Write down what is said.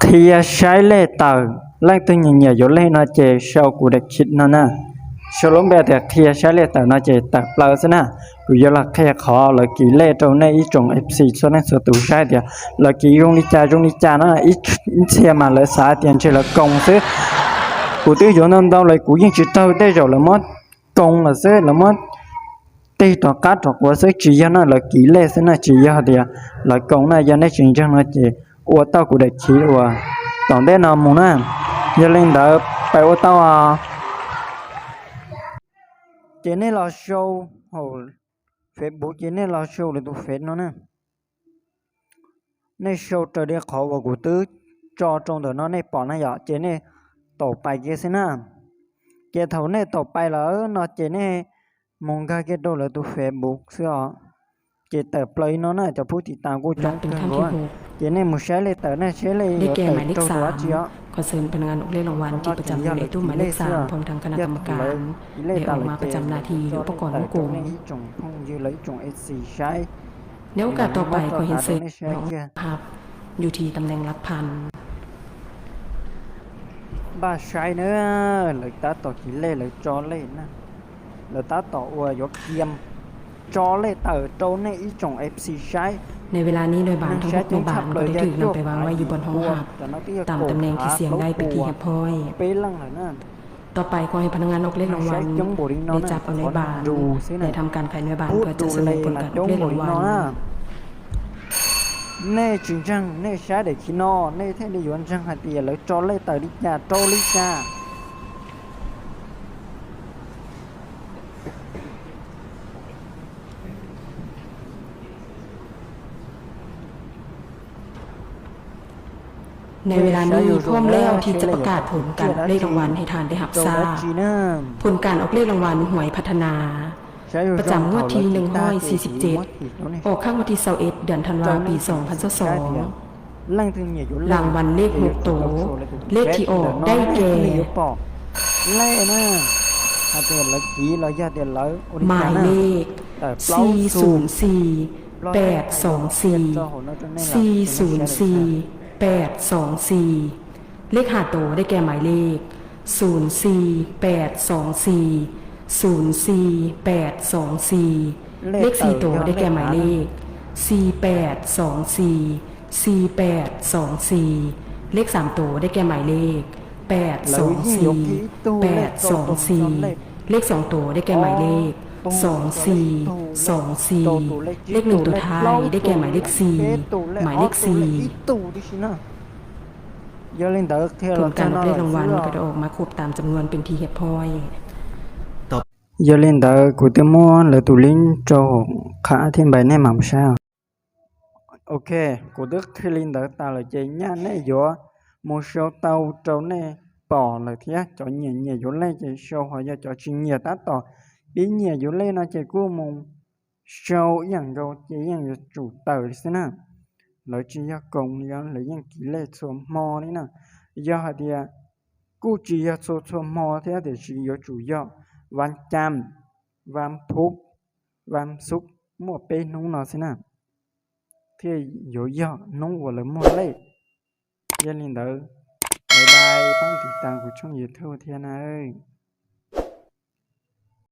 Qhia saib lej tawm, leej twg nyiam nyiam yuav lej no ces sau kuv daim khiv no na. Sau lub npe tias qhia saib lej tawm no ces tawm plaws xwb na. Kuv yuav los qhia qhov lawv kis lej rau nej ib tsoom F C txhua leej txhua tus saib tias lawv kis zoo li cas zoo li cas na. Ib txhia mas lawv xav tias ntshe lawv koos xwb. Kuv twb yuav ntau ntau lawm kuv yeej tsis raug, tej zaum lawv muab koos lawm xwb, lawv muab tig rov qab rov quav xwb, tsis yog na, lawv kis lej xwb na, tsis yog tias lawv koos na. Yog nej tsis ntseeg no ces ua tau kuv daim khiv uas tom ntej no mus na. Yog li ntawd pais ua tau. Ces nej los sau hauv Facebook ces nej los sau lawv tus Face no na. Nej sau raws li qhov uas kuv twb tso rau ntawm no nej pom na yom, ces nej taum pais kiag xwb na. Ces thaum nej taum pais lawm no ces nej mus nkag kiag rau lawv tus Facebook xwb os. Ces tawm plaws li no na, cov phub tiv tas kuj coob kawg nkaus. Ces nej mus saib lej tawm na, saib lej yuav tawm raug dua dab tsi os. Yog thaum lawv kis lej tawm lawm ces yuav tawm rau nej ib tsoom phooj ywg lawv ib tsoom F C saib. Npaj saib na, lawv tab tom kis lej lawv tso lej na, lawv tab tom uas yuav kiam tso lej tawm rau nej ib tsoom F C saib. Neeg saib coob tshaj plaws yog cuaj phav yim pua, cov no twb yog kaum phav plaub pua peb leej lawm na. Neeg saib coob npaum li no na, qhov nrus xwb na, pub tus lej mas coob npaum li no na. Nej tsis ntseeg, nej saib daim khiv no nej thiaj li yuav ntseeg hais tias lawv tso lej tawm li cas rau li cas. Neeg saib zoo zoo na, saib lej yuav tawm li cas na, rau dab tsi na. ผลการออกเลขรางวัลหวยพัฒนา ประจำงวดที่หนึ่งร้อยสี่สิบเจ็ด ออกครั้งวันที่ซาวเอ็ด เดือนธันวา ปีสองพันซาวสอง รางวัลเลขหกตัว เลขที่ออกได้แก่ หมายเลข สี่ศูนย์สี่ แปดสองสี่ สี่ศูนย์สี่ แปดสองสี่ เลขห้าตัวได้แก่หมายเลข ศูนย์สี่แปดสองสี่ ศูนย์สี่แปดสองสี่ เลขสี่ตัวได้แก่หมายเลข สี่แปดสองสี่ สี่แปดสองสี่ เลขสามตัวได้แก่หมายเลข แปดสองสี่ แปดสองสี่ เลขสองตัวได้แก่หมายเลข สองสี่สองสี่ เลขหนึ่งตัวท้ายได้แก่หมายเลขสี่ หมายเลขสี่ Yog li ntawd qhia los txog no lawm xwb. Yog li ntawd kuv twb muab lawv tus link rau hauv qhov thiab npais nej mam mus saib. Ok, kuv twb qhia li ntawd tas lawm ces nyaj nej yuav mus sau tau rau nej pom lawm thiab. Cov nyiam nyiam yuav lej ces sau, ho yog cov tsis nyiam tab tom pib nyiam yuav lej no ces kuj mus sau ib yam nkaus ces yeej yuav tsum tawm li xwb na. Lawv tsis yog koos li, lawv yeej kis lej txhua hmo li na. Yog hais tias kuj tsis yog txhua txhua hmo thiab tiam sis yuav tsum yog vas cas, vas phuv, vas xuv, muaj peb hnub no xwb na thiaj yuav yog hnub uas lawv muag lej. Yog li ntawd, bye bye, pab tiv tas kuv tshooj YouTube thiab na.